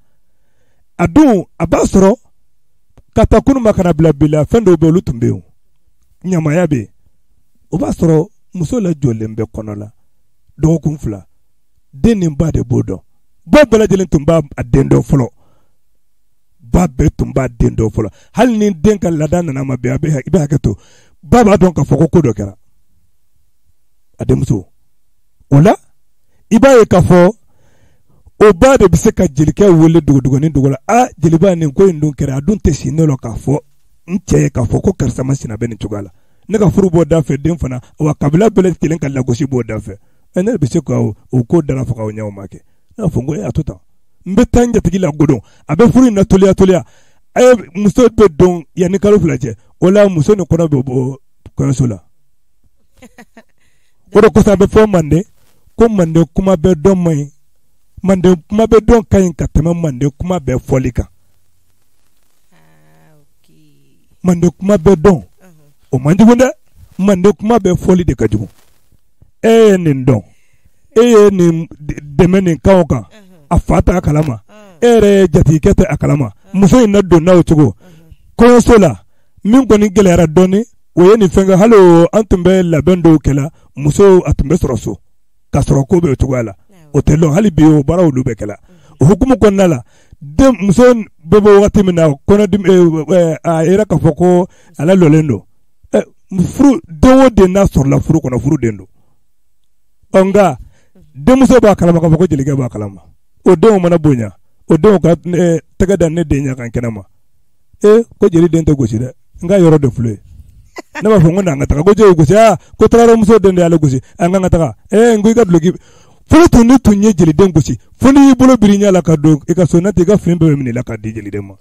a dun a b'a sɔrɔ ka taa kunun ma ka na bila bi la, fɛn dɔw bɛ olu tun bɛ yen, ɲamaya bɛ yen. O b'a sɔrɔ muso lajɔlen bɛ kɔnɔ la dɔgɔkun 2, den ni ba de b'o dɔn. Ba bɛɛ lajɛlen tun b'a den dɔn fɔlɔ, ba bɛɛ tun b'a den dɔn fɔlɔ. Hali ni den ka laada nana ma bɛn, i bɛ hakɛ to, ba b'a dɔn k'a fɔ ko ko dɔ kɛra a denmuso. O la, i b'a ye k'a fɔ o ba de bɛ se ka jelikɛ wele dogodogonin dogo la: a jeliba, nin ko in dun kɛra, a dun tɛ si ne la k'a fɔ n cɛ ye k'a fɔ ko karisa ma sina bɛ nin cogoya la, ne ka furu b'o da fɛ, den fana, wa kabila bɛɛ lajɛlen ka lagosi b'o da fɛ. Ne bɛ se ka o ko dala faga, o ɲɛw ma kɛ. Ne b'a fɔ n ko e y'a to tan, n bɛ taa n jatigi la godon, a bɛ furu in na toliya toliya. A ye muso bɛ don yanni kalo 2 cɛ, o la muso ni kɔnɔ bɛ bɔ kɔɲɔso la. O de kosɔn a bɛ fɔ Manden ko Manden kuma bɛɛ dɔn man ɲi, Manden kuma bɛɛ dɔn ka ɲi ka tɛmɛ Manden kuma bɛɛ fɔli kan. Manden kuma bɛɛ dɔn, o man jugu dɛ, Manden kuma bɛɛ fɔli de ka jugu. E ye nin dɔn, e ye nin dɛmɛ nin kan o kan, a fa t'a kalama, e yɛrɛ ye jatigikɛ tɛ a kalama, muso in na don n'a o cogo kɔɲɔso la. Min kɔni gɛlɛyara dɔɔni, o ye nin fɛn kɛ. Hali an tun bɛ labɛn dɔw kɛ la, muso a tun bɛ sɔrɔ so k'a sɔrɔ ko bɛ o cogoya la, o tɛ lɔn. Hali bi o baaraw olu bɛ kɛ la. O hukumu kɔnɔna la, den muso bɛ bɔ wagati min na kɔnɔdimi, a yɛrɛ k'a fɔ ko ale lɔlen don. Furu den o den n'a sɔrɔla furu kɔnɔ, furu den don. Ɔ, nka denmuso b'a kalama k'a fɔ ko jelikɛ b'a kalama. O denw mana bonya, o denw ka tɛgɛ da ne den ɲɛ kan kɛnɛ ma, e ko jeli den tɛ gosi dɛ, n ka yɔrɔ de filɛ ye. Ne b'a fɔ n ko n'an ka taga, ko jeli gosi, aa ko tarawelemuso den de y'ale gosi, an kan ka taga. N ko i ka duloki fɔlɔ tun, ni tun ye jeliden gosi, fo n'i y'i bolo biri ɲɛ la ka don i ka so, n'o tɛ i ka fini bɛɛ bɛ minɛ i la k'a di jeliden ma.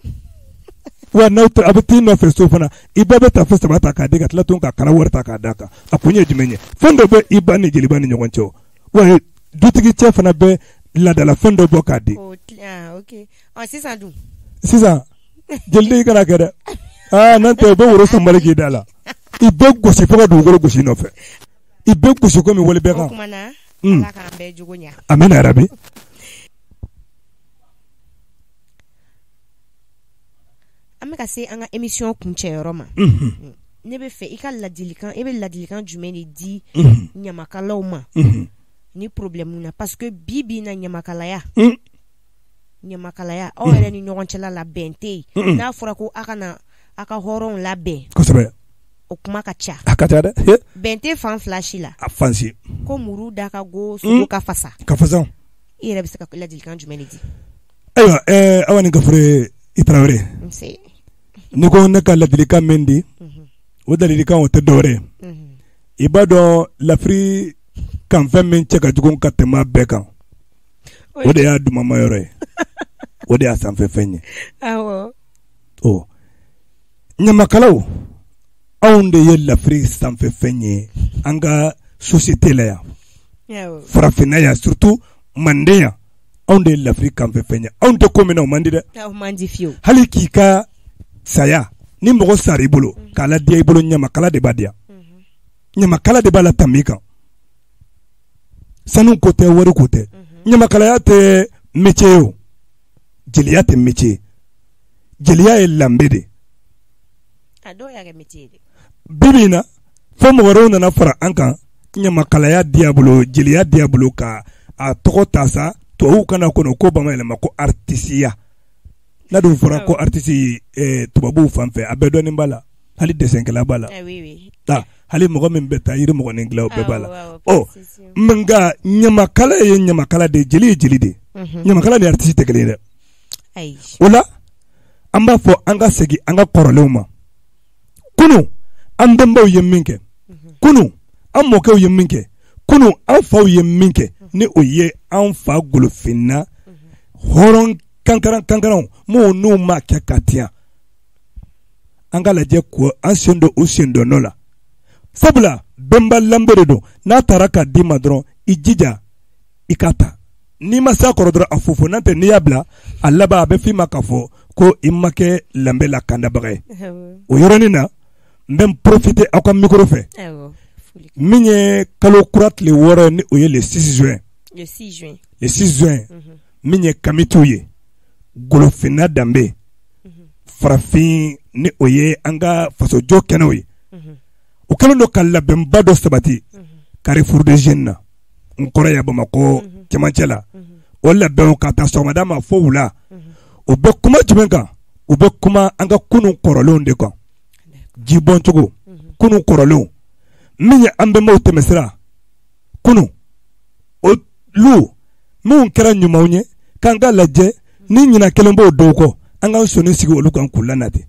Wa n'aw a bɛ t'i nɔfɛ so fana, i ba bɛ tafe 3 ta k'a di, ka tila tun ka kala wari ta k'a d'a kan. A kun ye jumɛn ye? Fɛn dɔ bɛ i ba ni jeliba ni ɲɔgɔn cɛ. Wa dutigi cɛ fana bɛ laadala fɛn dɔ bɔ k'a di. Sisan dun, sisan jeliden, i kana kɛ dɛ. Aa, n'o tɛ u bɛ woro sanbali k'i da la, i bɛ gosi fo ka dugukolo gosi i nɔfɛ. I bɛ gosi komi wali bɛɛ kan. O tuma na Ala k'an bɛɛ jogo ɲɛ. Amina yarabi. An bɛ ka se an ka émission kuncɛyɔrɔ ma. Ne bɛ fɛ i ka ladilikan, e bɛ ladilikan jumɛn de di ɲamakalaw ma ni problème na, parce que bi bi in na ɲamakalaya, ɲamakalaya aw yɛrɛ ni ɲɔgɔn cɛla la bɛn tɛ yen. N'a fɔra ko aw ka na aw ka hɔrɔnw labɛn, kosɛbɛ, o kuma ka ca. A ka ca dɛ. Bɛn tɛ fan fila si la. A fan si. Ko muru da ka go, sogo ka fasa. Ka fasa. I yɛrɛ bɛ se ka ladilikan jumɛn de di? Ayiwa, Awa ni Gafure i Tarawele. Nse. N'i ko ne ka ladilikan min di, o ladilikan o tɛ dɔwɛrɛ ye. I b'a dɔn lafiri kanfɛn min cɛ ka jugu ka tɛmɛ a bɛɛ kan, o de y'a dumama yɔrɔ ye, o de y'a sanfɛfɛn ye. Awɔ. Ɔ, ɲamakalaw, anw de ye lafiri sanfɛfɛn ye an ka société la yan. Awɔ. Farafinna yan, surtout Manden yan, anw de ye lafiri kanfɛfɛn ye. Anw tɛ ko min na, o man di dɛ. O man di fiyewu. Hali k'i ka saya, ni mɔgɔ sara i bolo, k'a ladiya i bolo, ɲamakala de b'a diya. Ɲamakala de b'a la tɛmɛ i kan. Sanu ko tɛ, wari ko tɛ. Ɲamakalaya tɛ métier ye o. Jeliya tɛ métier ye. Jeliya ye lanbe de. A dɔw y'a kɛ métier ye dɛ. Bi bi in na, fo mɔgɔ wɛrɛw nana fara an kan, ɲamakalaya diya bolo, jeliya diya bolo, ka a tɔgɔ ta sa, tubabuw kana kɔnɔ ko bamayɛlɛma ko artisiya. N'a dun fɔra ko artiste, tubabuw fan fɛ, a bɛɛ dɔɔnin b'a la. Hali desɛnkɛla b'a la. Oui, oui. Hali mɔgɔ min bɛ taa yiri mɔgɔnin dilan, o bɛɛ b'a la. Awɔ, Ɔ, nka ɲamakala ye ɲamakala de ye, jeli ye jeli de ye. Ɲamakala ni artiste tɛ kelen ye dɛ. Ayi. O la, an b'a fɔ an ka segin an ka kɔrɔlenw ma. Kunun, an bɛnbaw ye min kɛ. Kunun, an mɔkɛw ye min kɛ. Kunun, an faw ye min kɛ. Ni o ye an fa golofinna hɔrɔn kankaran kankaranw, minnu n'u ma kɛ ka tiɲɛ. An ka lajɛ ko an sen don u sen don nɔ la. Sabula bɛnba lanbe de don, n'a taara k'a d'i ma dɔrɔn, i jija i ka ta. N'i ma s'a kɔrɔ dɔrɔn, a fofo, n'o tɛ n'i y'a bila a laban, a bɛ f'i ma k'a fɔ ko i ma kɛ lanbe la kandabaga ye. O yɔrɔnin na, n bɛ n profiter aw ka micro fɛ. Min ye kalo kura tile 6 ni o ye le 6 juin. Le 6 juin. Le 6 juin. Min ye kamituw ye, golofinna danbe, farafin ni o ye an ka fasojɔ kɛnɛw ye. U kɛlen don ka labɛnba dɔ sabati Carrefour des Jeunes na, n kɔrɔ ya Bamakɔ cɛmancɛ la. O labɛnw ka taa sɔgɔmada ma fo wula. U bɛ kuma jumɛn kan? U bɛ kuma an ka kunun kɔrɔlenw de kan. Jibɔncogo, kunun kɔrɔlenw. Min ye an bɛnbaw tɛmɛsira kunun, olu minnu kɛra ɲumanw ye, k'an ka lajɛ ni ɲinan kelen b'o dɔw kɔ, an k'an sɔnni sigi olu kan k'u lanati.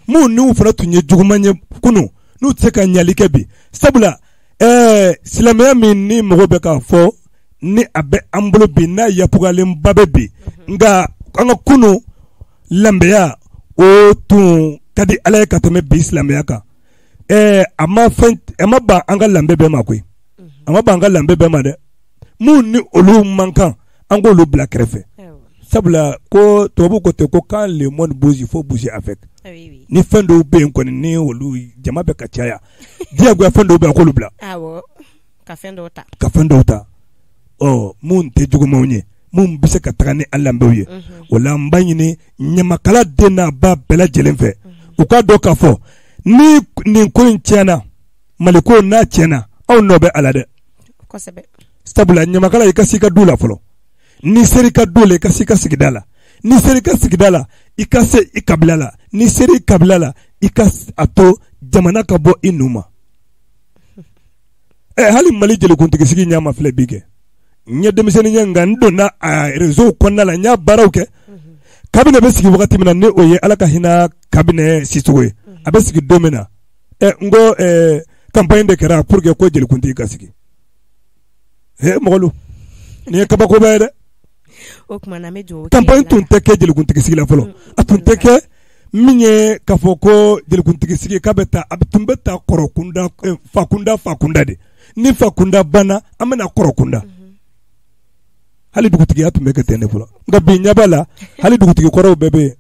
Minnu n'u fana tun ye juguman ye kunun, n'u tɛ se ka ɲali kɛ bi. Sabula, silamɛya min ni mɔgɔ bɛ k'a fɔ ni a bɛ an bolo bi, n'a yapugalenba bɛ bi, nka an ka kunun lanbeya o tun ka di Ala ye ka tɛmɛ bi silamɛya kan. A ma fɛn, a ma ban an ka lanbe bɛɛ ma koyi. A ma ban an ka lanbe bɛɛ ma dɛ. Minnu ni olu man kan, an k'olu bila kɛrɛfɛ. Sabula ko tubabu ko ten ko quand le monde bouge, il faut bouger avec. Ni fɛn dɔw bɛ yen kɔni, ni olu jama bɛ ka caya, diyagoya fɛn dɔw bɛ yen, a k'olu bila. Awɔ, ka fɛn dɔw ta. Ka fɛn dɔw ta. Ɔ, mun tɛ jugumanw ye, mun bɛ se ka taga ni an lanbew ye. O la, n b'a ɲini ɲamakala den n'a ba bɛɛ lajɛlen fɛ, u k'a dɔn k'a fɔ ni nin ko in tiɲɛna, Mali ko n'a tiɲɛna, anw nɔ bɛ a la dɛ. Kosɛbɛ. Sabula ɲamakala, i ka s'i ka du la fɔlɔ. N'i sera i ka du la, i ka s'i ka sigida la. N'i sera i ka sigida la, i ka se i kabila la. N'i sera i kabila la, i ka a to jamana ka bɔ i nu ma. Hali Mali jelikuntigi sigi ɲɛ ma filɛ bi kɛ. N ye denmisɛnnin ye, nka n donna a réseau kɔnɔna la, n y'a baaraw kɛ. Kabini bɛ sigi wagati min na, ni o ye Ala ka hinɛ Kabinɛ Sisogo ye, a bɛ sigi don min na, n ko, campagne de kɛra pour que ko jelikuntigi ka sigi. Mɔgɔlu, nin ye kabakoba ye dɛ. O tuma na, an bɛ dugawu kɛ Campagne Ala tun la. tɛ kɛ jelikuntigi sigi la fɔlɔ. A tun tɛ kɛ min ye k'a fɔ ko jelikuntigi sigi k'a bɛ taa, a tun bɛ taa kɔrɔ kunda, fa kunda, fa kunda de. Ni fa kunda banna, an bɛna kɔrɔ kunda. Hali dugutigiya tun bɛ kɛ ten de fɔlɔ. Nka bi ɲɛ b'a la, hali dugutigi kɔrɔw bɛɛ bɛ yen.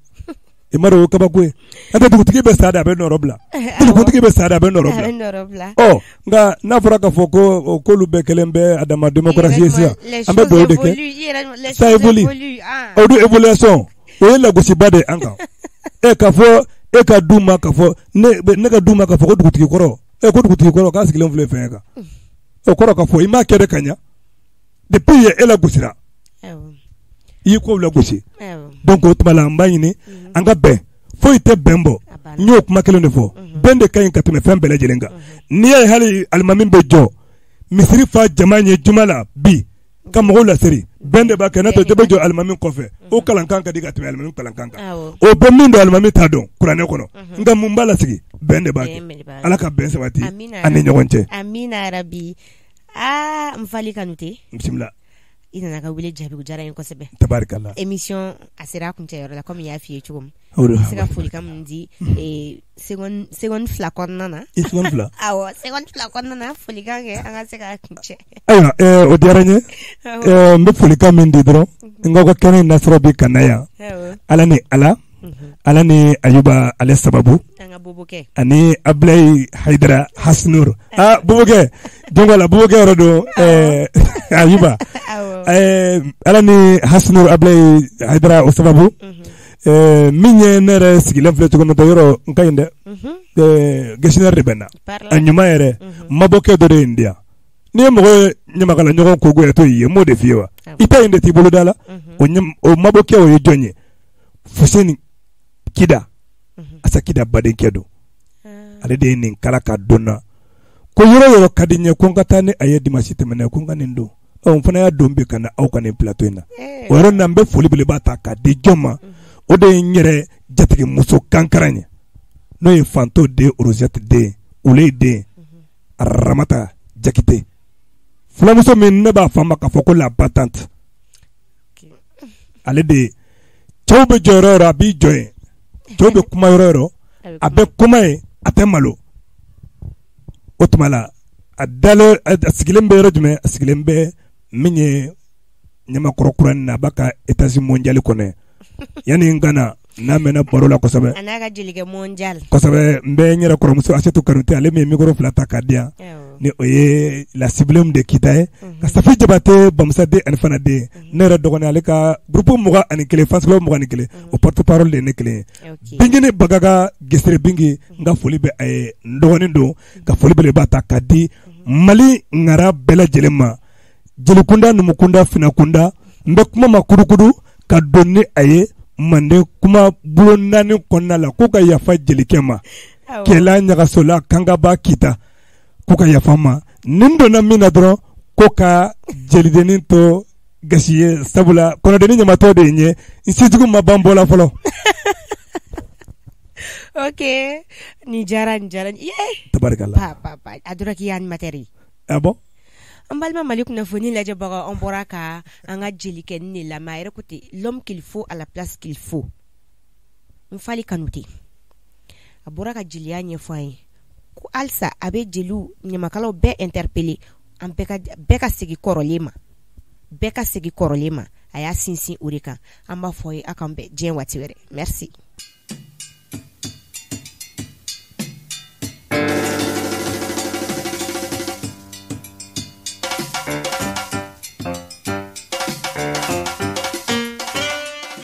I m'a dɔn o ye kabako ye. N'o tɛ dugutigi bɛ sa de, a bɛ nɔrɔ bila. Dugutigi bɛ sa de, a bɛ nɔrɔ bila. Ɔ nka n'a fɔra k'a fɔ ko k'olu bɛɛ kelen bɛ a dama démocratie ye sisan, an bɛ dugawu de kɛ. Ça évolue. O dun évolution o ye lagosiba de ye an kan. E k'a fɔ e ka du ma k'a fɔ ne ka du ma k'a fɔ ko dugutigi kɔrɔ, e ko dugutigi kɔrɔ k'a sigilen filɛ fɛn kan. O kɔrɔ k'a fɔ i m'a kɛ de ka ɲɛ. Depuis yen e lagosira. I y'i kow lagosi. Donc o tuma la n b'a ɲini an ka bɛn, foyi tɛ bɛn bɔ. N y'o kuma kelen de fɔ, bɛn de ka ɲi ka tɛmɛ fɛn bɛɛ lajɛlen kan. N'i y'a ye hali alimami bɛ jɔ misiri fa jama ye juma la bi ka mɔgɔw laseri, bɛn de b'a kɛ. N'o tɛ dɔ bɛ jɔ alimami kɔfɛ, o kalankan ka di ka tɛmɛ alimami kalankan kan. O bɛ min don alimami t'a dɔn kuranɛ kɔnɔ, nka mun b'a lasigi? Bɛn de b'a kɛ. Ala ka bɛn sabati an ni ɲɔgɔn cɛ. Amina yarabi. Aa n fali Kanute, bisimila. I nana ka wele jaabi, o diyara n ye kosɛbɛ. Tabarikala. Émission a sera a kuncɛyɔrɔ la comme i y'a f'i ye cogo min. I bɛ se ka folikan min di seconde 2 kɔnɔna na. I seconde 2? Awɔ, seconde 2 kɔnɔna na, folikan kɛ an ka se ka kuncɛ. Ayiwa, o diyara n ye. N bɛ folikan min di dɔrɔn, n k'aw ka kɛnɛ in nasɔrɔ bi ka na yan. Ala ni Ala, Ala ni Ayuba ale sababu. An ka bobokɛ. Ani Abulayi Hayidara Hasinuru. Aa bobokɛ, donc la bobokɛ yɔrɔ don, Ayuba. Ala ni Hasinuru Abulayi Hayidara o sababu. Min ye ne yɛrɛ sigilen filɛ cogo min yɔrɔ n ka ɲi dɛ. Gestionnaire de bɛ n na. A ɲuman yɛrɛ, mabɔkɛ dɔ de ye n di yan. N'i ye mɔgɔ ye ɲamakala ɲɔgɔn ko goya to ye, n m'o de f'i ye wa? I ta in de t'i bolo da la. O mabɔkɛ o ye jɔn ye? Fuseni Kida, Asa Kida badenkɛ don. Ale de ye nin kala ka don na. Ko yɔrɔ yɔrɔ ka di n ye ko n ka taa ni a ye dimanche tɛmɛnen ko n ka nin don. Ɔ n fana y'a don bi ka na aw ka nin plateau in na. O yɔrɔ na n bɛ foli belebeleba ta k'a di jɔn ma? O de ye n yɛrɛ jatigimuso kankaran ye. N'o ye Fanto den Rosette den Ule den Ramata Jakite. Fulamuso min ne b'a fɔ a ma k'a fɔ ko la battante. Ale de ye cɛw bɛ jɔ yɔrɔ yɔrɔ a b'i jɔ yen, cɛw bɛ kuma yɔrɔ yɔrɔ a bɛ kuma yen, a tɛ malo. O tuma la a dalen, a sigilen bɛ yɔrɔ jumɛn? A sigilen bɛ min ye Ɲamakɔrɔ kura na, a b'a ka étage mondial kɔnɔ. Yanni n ka na n'a mɛnna baro la kosɛbɛ. A n'a ka jelikɛ mondial. Kosɛbɛ, n bɛ n yɛrɛ kɔrɔmuso Asetu Kanute, ale min ye micro 2 ta k'a di yan. Ni o ye la sublime de Kita ye. Ka Safi Jabate Bamusa den ani Fana den. Ne yɛrɛ dɔgɔnin, ale ka groupe 21, fans club 21, o porte parole de ye ne kelen ye. Bingini Bagaga Gesere Bingi, n ka foli bɛ a ye, n dɔgɔnin don, ka foli belebeleba ta k'a di Mali ŋara bɛɛ lajɛlen ma. Jelikunda, numukunda, finakunda, n bɛ kuma ma kudukudu ka don ni a ye manden kuma bulon 4 kɔnɔna la, k'u ka yafa jelikɛ ma. Kɛlɛ ɲagasola Kangaba Kita, k'u ka yafa ma. Nin donna min na dɔrɔn, ko ka jelidennin to gasi ye, sabula kɔnɔdennin ɲamatɔ de ye n ye, n sijugu ma ban bɔ la fɔlɔ. Ok, nin diyara, nin diyara. Ye! Tabarikala. Pa, pa, pa. A dɔra k'i ye animateur ye. Ah bon? An balima Mali kunnafoni lajɛbagaw, an bɔra ka an ka jelikɛnin de lamɛn. A yɛrɛ ko ten, l'homme qu'il faut à la place qu'il faut. N fali Kanute, a bɔra ka jeliya ɲɛfɔ an ye ko halisa a bɛ jeliw ɲamakalaw bɛɛ interpeller, an bɛɛ ka segin kɔrɔlen ma, bɛɛ ka segin kɔrɔlen ma. A y'a sinsin o de kan. An b'a fɔ ye aw k'an bɛn diɲɛ waati wɛrɛ. Merci.